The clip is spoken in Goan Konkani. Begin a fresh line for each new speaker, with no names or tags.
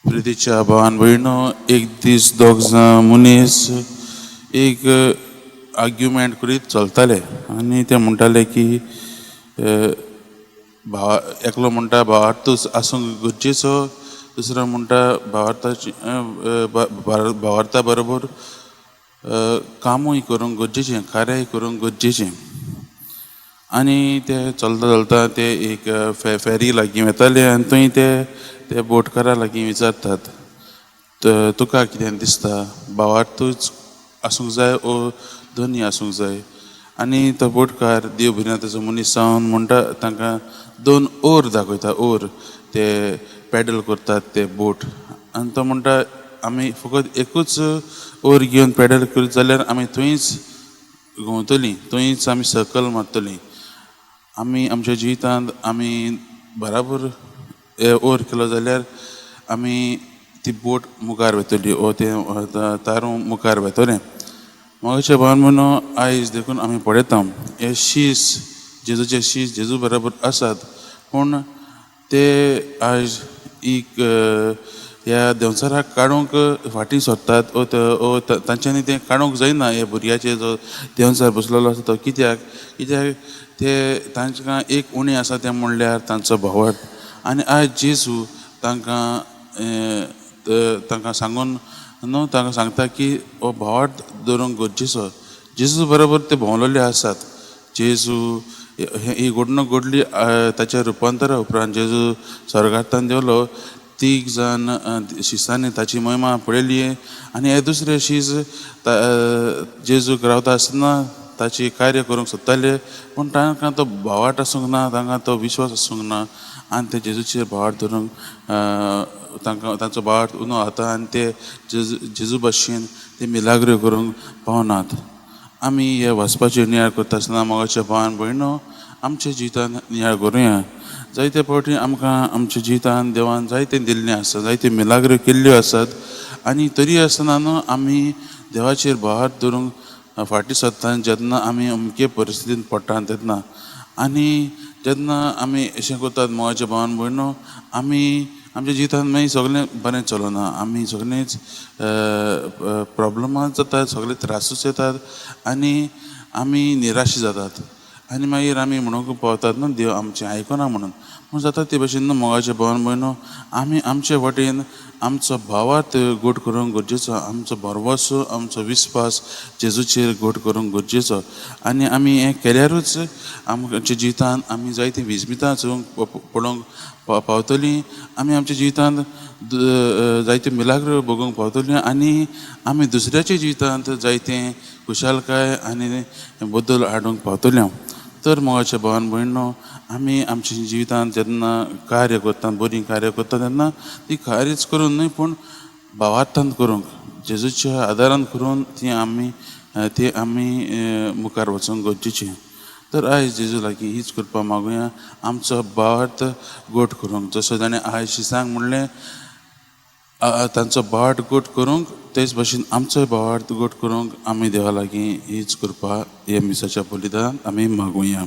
प्रितीच्या भावान भयणो, एक दीस दोग जाण मनीस एक आर्ग्युमेंट करीत चलताले आनी ते म्हणटाले की भावा, एकलो म्हणटा भावार्थूच आसूंक गरजेचो, दुसरो म्हणटा भावार्थाची भावार्था बरोबर कामूय करूंक गरजेचें, कार्याय करूंक गरजेचें. आनी ते चलता चलता ते एक फेरी लागीं वताले आनी थंय ते ते बोटकारा लागीं विचारतात, तुका कितें दिसता, भावार्थूच आसूंक जाय ओ धनी आसूंक जाय? आनी तो बोटकार देव भिरांतेचो मनीस जावन म्हणटा, तांकां दोन ओर दाखयता, ओर ते पॅडल करतात ते बोट. आनी तो म्हणटा, आमी फकत एकूच ओर घेवन पॅडल करीत जाल्यार आमी थंयच घुंवतलीं, थंयच आमी सर्कल मारतलीं. आमी आमच्या जिवितांत आमी बराबर ओर केलो जाल्यार आमी ती बोट मुखार वतली ओ तें तारूं मुखार वतलें. मोगाच्या भावान म्हणून, आयज देखून आमी पळयता हे शीस, जेजूचे शीस जेजू बरोबर आसात, पूण ते आयज एक ह्या देंवचाराक काडूंक फाटीं सरतात ओ ओ तांच्यांनी तें काडूंक जायना. हे भुरग्याचे जो देंवचार बसलेलो आसा तो कित्याक कित्याक ते तांकां एक उणें आसा तें म्हणल्यार तांचो भावार्थ. आनी आयज जेजू तांकां तांकां सांगून न्हू तांकां सांगता की हो भावार्थ दवरूंक गरजेचो. जेजू बरोबर ते भोंवलेले आसात. जेजू ही घडणूक घडली ताच्या रुपांतरा उपरांत. जेजू स्वर्गांतल्यान देंवलो, तीग जाण शिसांनी ताची महिमा पळयली आनी हे दुसरे शीस जेजूक रावता आसतना ताची कार्य करूंक सोदताले, पूण तांकां तो भावार्थ आसूंक ना, तांकां तो विश्वास आसूंक ना आनी ते जेजूचेर भावार्थ धरूंक तांकां तांचो भावार्थ उणो जाता आनी ते जेजू जेजू भाशेन ते मिलाग्रो करूंक पावनात. आमी हे वाचपाचेर नियाळ करता आसतना, मोगाच्या भावान भयणो, आमच्या जिवितान नियाळ करुया. जायते फावटी आमकां आमच्या जिवितान देवान जायतें दिल्लें आसा, जायत्यो मिलाग्रो केल्ल्यो आसात आनी तरी आसतना न्हू आमी देवाचेर भावार्थ धरूंक फाटीं सरता जेन्ना आमी अमके परिस्थितीन पडटा तेन्ना. आनी जेन्ना आमी अशें करतात, मोगाच्या भावान भयणो, आमी आमच्या जिवितांत मागीर सगळें बरें चलना, आमी सगळेंच प्रोब्लमां जातात, सगळे त्रासूच येतात आनी आमी निराश जातात आनी मागीर आमी म्हणूंक पावतात न्हू देव आमचें आयकना म्हणून. पूण जाता ते भशेन न्हू मोगाचे भावान भयणो, आमी आमचे वाटेन आमचो भावार्थ गोट करूंक गरजेचो, आमचो भरवसो, आमचो विस्वास जेजूचेर गोट करूंक गरजेचो. आनी आमी हें केल्यारूच आमच्या जिवितांत आमी जायतीं विस्मितां चोवंक पळोवंक पावतलीं, आमी आमच्या जिवितांत जायत्यो मिलाग्रो भोगूंक पावतलीं आनी आमी दुसऱ्याच्या जिवितांत जायतें खुशालकाय आनी बदल हाडूंक पावतली. तर मोगाच्या भावान भयणो, आमी आमच्या जिवितांत जेन्ना कार्य करता, बरीं कार्य करता तेन्ना ती कार्यच करून न्हय पूण भावार्थान करूंक, जेजूच्या आदारान करून ती आमी मुखार वचूंक गरजेचें. तर आयज जेजू लागीं हीच कृपा मागुया, आमचो भावार्थ गोट करूंक, जसो ताणें आयज शिसांक म्हणलें तांचो भावार्थ गोट करूंक, तेच भशेन आमचोय भावार्थ गोट करूंक आमी देवा लागीं हीच कृपा ह्या मिसाच्या बलिदान आमी मागुया.